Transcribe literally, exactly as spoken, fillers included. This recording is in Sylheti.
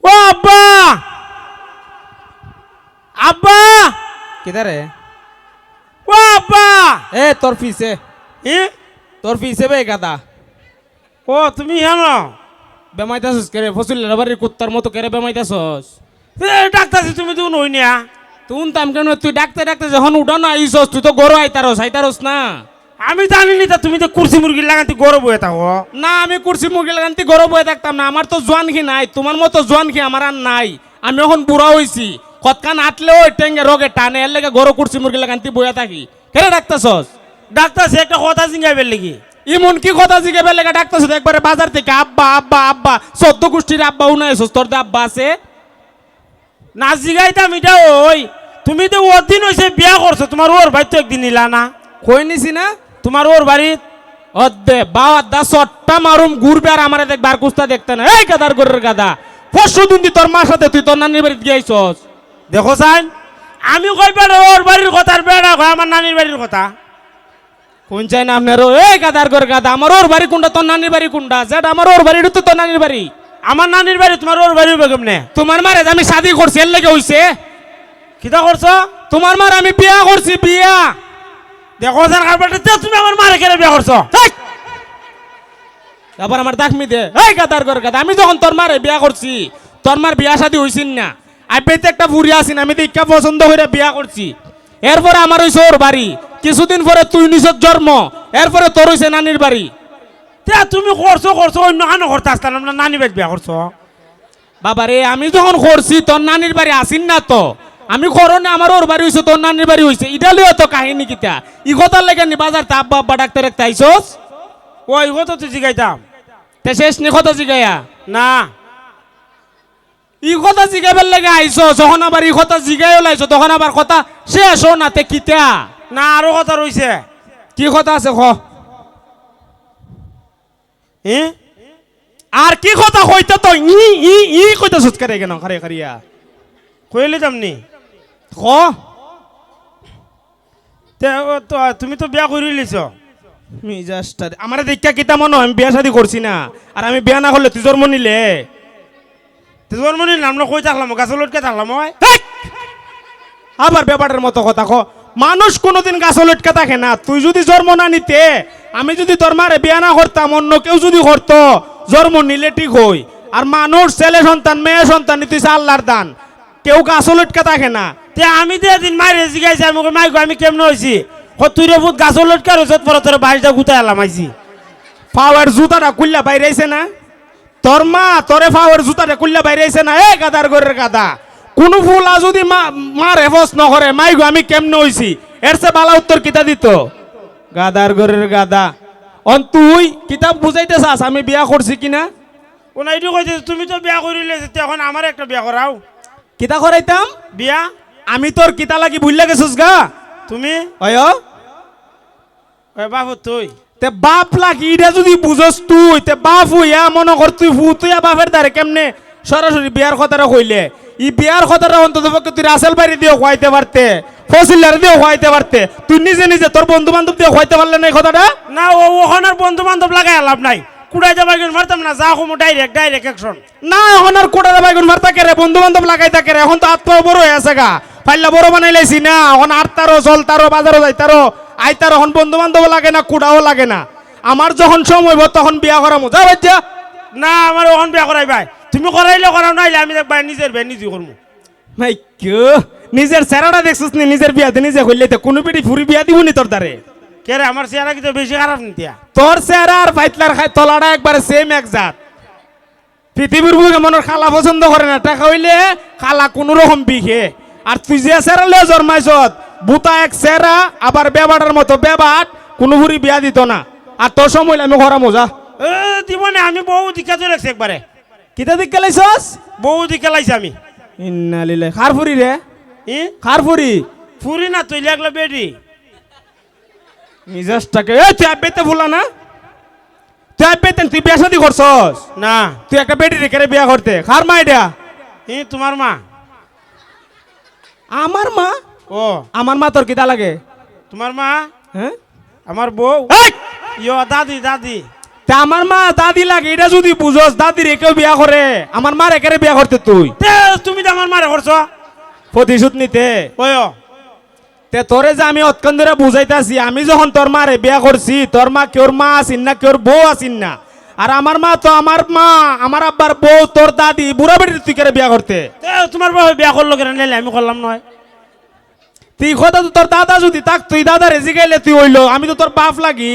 ও আব্বা! আব্বা! কিতা রে? ও আব্বা! এ, তোর পিছে। এ? তোর পিছে বে গাদা। ও, তুমি হেন? বেমাইতাছস কেরে? ফসুল্লার বাড়ির কুত্তার মতো কেরে বেমাইতাছস? এ, ডাকতাছি, তুমি তো হুনো না। তুই হুনতাম কেনে? তুই ডাকতে ডাকতে যখন উঠানো আইছস, তুই তো ঘরো আইতারস, আইতারস না। আমি জানি নি তা তুমি তো কুরসি মুরগির লাগান্তি ঘরো বইয়া থাকো। না, আমি কুরসি মুরগির লাগান্তি ঘরো বইয়া থাকতাম না। আমার তো জোয়ানখি নাই, তুমার মতো জোয়ানখি আমার আর নাই। আমি অখন বুড়া অইছি, কতখান আটলেও টেঙ্গে রগে টানে, এর লাগি ঘরো কুরসি মুরগির লাগান্তি বইয়া থাকি। কেরে ডাকতাছস? ডাকতাছি একটা কথা জিগাইবার লাগি। ইমন কি কথা জিগাইবার লাগি ডাকতাছস? একবারে বাজার থাকি আব্বা, আব্বা, আব্বা, চৌদ্দ গুষ্টির আব্বা হুনাইছস, তোর দে আব্বা আছে? না জিগাইতাম ইটা অই, তুমি তো অদিন অইছে বিয়া করছো, তুমার অউর বাড়িত তো একদিন নিলা না। কই নিছি না? তুমার অউর বাড়িত। অদ্দে, বাও আদ্দা চট্টা মারুম, ঘুরবে আর আমারে দেখবে, আর কুস্তা দেখতে না। এই গাদার ঘরর গাদা, পরশু দিন দি তোর মার সাথে তুই তোর নানির বাড়িত গিয়া আইছস। দেখো চাইন, আমি কই বেটা অউর বাড়ির কথা, আর বেটা কয় আমার নানির বাড়ির কথা। কুন চাইন আপনার? এই গাদার ঘরর গাদা, আমার অউর বাড়ি কুনটা, তোর নানির বাড়ি কুনটা? যেটা আমার অউর বাড়ি, ইটা তো তোর নানির বাড়ি। আমার নানির বাড়ি, তুমার অউর বাড়ি অইবো কেমনে? তুমার মারে যে আমি শাদি করছি, এর লাগি অইছে। কিতা করছো? তুমার মারে আমি বিয়া করছি, বিয়া। দেখো চাইন কারবারটা, তে তুমি আমার মারে কেরে বিয়া করছো? হেই! আবার আমার দাখমি দে। এই গাদার ঘরর গাদা, আমি যখন তোর মারে বিয়া করছি, তোর মার বিয়া শাদি অইছিল না। আইবেতে একটা ফুরি আছিল, আমি দেখিয়া পছন্দ করিয়া বিয়া করছি। এরপরে আমার অইছে অউর বাড়ি, কিছুদিন পরে তুই নিছস জন্ম, এরপরে তোর অইছে নানির বাড়ি। তে তুমি করছো, করছো, অইন্য কানো করতা আছলা না, নানির বাড়িত বিয়া করছো। বাবারে, আমি যখন করছি, তোর নানির বাড়ি আছিল না তো। আমি করো না, আমার অউর বাড়ি অইছে, তোর নানির বাড়ি অইছে। ইটা লইয়া তো কাহিনী কিতা? ই কথার লাগি নি বাজারতে আব্বা আব্বা ডাকতে ডাকতে আইছস? ও, ই কথা তো জিগাইতাম। তে শেষ নি কথা জিগাইয়া? না। ই কথা জিগাইবার লাগি আইছস, যখন আবার ই কথা জিগাইও লাইছস, তখন আবার কথা শেষ অয় না, তে কিতা? না, আরো কথা রইছে। কি কথা আছে ক? এ? আর কি কথা কইতে তো ই, ই, ই কইতে সুস্কারে কেনে? খারে খারিয়া। কইলে যামনি? ক। তে, ও তো, তুমি তো বিয়া করি লিছো। মিজাজটা দে-, আমারে দেখিয়া কিতা মনো অয় আমি বিয়া শাদি করছি না? আর আমি বিয়া না করলে তুই জন্ম নিলে? তুই জন্ম নিলে আমরা কই থাকলাম? গাছো লটকে থাকলাম অয়? হেই! আবার বেবাটার মতো কথা ক। মানুষ কুনুদিন গাছো লটকে থাকে না। তুই যুদি জন্ম না নিতে, আমি যুদি তোর মারে বিয়া না করতাম, অন্য কেউ যুদি করতো, জন্ম নিলে ঠিক অয়। আর মানুষ ছেলে সন্তান, মেয়ে সন্তান, ইতা অইছে আল্লার দান। কেউ গাছো লটকে থাকে না। তে আমি তো এদিন মারে জিগাইছি, আমি কই, "মাই গো, আমি কেমনে অইছি?" কয়, "তুই রে পুত গাছো লটকে রইছত, পরে তোরে বাইশটা গুতায় আলাম আইছি।" পাওয়ের জুতাটা খুলিয়া বাইরে আইছে না? তোর মা তোরে পাওয়ের জুতাটা খুলিয়া বাইরে আইছে না? এ গাদার ঘরর গাদা, কুনু ফুলা যুদি মা, মারে প্রশ্ন করে, "মাই গো, আমি কেমনে অইছি?" এর চেয়ে বালা উত্তর কিতা দিতো? গাদার ঘরর গাদা। অন তুই কিতা বুঝাইতে চাস আমি বিয়া করছি কিনা? ও না, ইটা কইতে, তুমি তো বিয়া করিলে, তে অখন আমারে একটা বিয়া করাও। কিতা করাইতাম? বিয়া। আমি তোর কিতা লাগি ভুইল্লা গেছস গা? তুমি? অয়। ওই বাপ তুই। তে বাপ লাগি ইটা যুদি বুঝস তুই, তে বাপ অইয়া মনো কর তুই ফু, তুই আর বাপের দ্বারে কেমনে সরাসরি বিয়ার কথাটা কইলে? ই বিয়ার কথাটা অন্তত পক্ষে তুই রাসেল ভাইরে দিয়াও কওয়াইতে পারতে, ফসিল্লারে দিয়াও কওয়াইতে পারতে। তুই নিজে নিজে তোর বন্ধু বান্ধব দিয়াও কওয়াইতে পারলে না ই কথাটা? না, ও অখন আর বন্ধু বান্ধব লাগাইয়া লাভ নাই। কুড়াইতে বাইগুন মারতাম না, যা কমু direct, direct action। না, অখন আর কুড়াইতে বাইগুন মারতা কেরে, বন্ধু বান্ধব লাগাইতা কেরে, অখন তো আত পাও বড় অইয়া আছে গা, পাল্লা বড় বানাই লাইছি না, অখন আটতারো, চলতারো, বাজারো যাইতারো, আইতারো, অখন বন্ধু বান্ধব লাগে না, কুড়াও লাগে না। আমার যখন সময় অইবো তখন বিয়া করামু, যা বাইচ্চা। না, আমার অখন বিয়া করাইবায়, তুমি করাইলে করাও, নাইলে আমি দেখবায় নিজের বিয়া নিজে করমু। মাইক্কু, নিজের চেহারাটা দেখছস নি? নিজের বিয়াতে নিজে করলে তো কুনু বেটি ফুরি বিয়া দিবো নি তোর দ্বারে। কেরে, আমার চেহারা কিতা বেশি খারাপ নি তে? তোর চেহারা আর পাইতলার খাই তলাটা একবারে same এক জাত। পৃথিবীর বুকে মনর কালা পছন্দ করে না, টেকা অইলে কালা কুনু রকম বিখে। আর তুই যে চেহারা লইয়া জন্মাইছত, বুতা এক চেহারা, আবার বেবাটার মতো বেবাট, কুনু ফুরি বিয়া দিতো না। আর তোর সময় অইলে আমি করামু, যা। এ, দিবো না, আমি বউ দেখিয়া তো লেখছি একবারে। কিতা দেখিয়া লাইছস? বউ দেখিয়া লাইছি আমি। ইন্না লিল্লাহি। কার ফুরি রে? ই? কার ফুরি? ফুরি না, তুই লাগলে বেটি। মিজাজটাকে, এ, তুই আব্বাইতে ফুলা না? তুই আব্বাইতে, তুই বিয়া শাদি করছস? না। তুই একটা বেটিরে কেরে বিয়া করতে? কার মা ইটা? ই, তুমার মা। আমার মা? ও। আমার মা তোর কিতা লাগে? তুমার মা? হ্যাঁ? আমার বউ। এই! ইয়ো, দাদি, দাদি। তে আমার মা দাদি লাগে, ইটা যুদি বুঝস, দাদিরে কেউ বিয়া করে, আমার মারে কেরে বিয়া করতে তুই? তে তুমি তো আমার মারে করছো। প্রতিশোধ নিতে? ওই ও। তে তোরে যে আমি অতক্ষণ ধরে বুঝাইতাছি, আমি যখন তোর মারে বিয়া করছি, তোর মা কেউর মা আছিল না, কেউর বউ আছিল না। আর আমার মা তো আমার মা, আমার আব্বার বউ, তোর দাদি, বুড়া বেটির তুই কেরে বিয়া করতে? তে তোমার বাবা বিয়া করলো কেন? নাইলে আমি করলাম নয়। তুই কথা তো তোর দাদা যুদি থাক, তুই দাদারে জিগাইলে তুই অইলো, আমি তো তোর বাপ লাগি।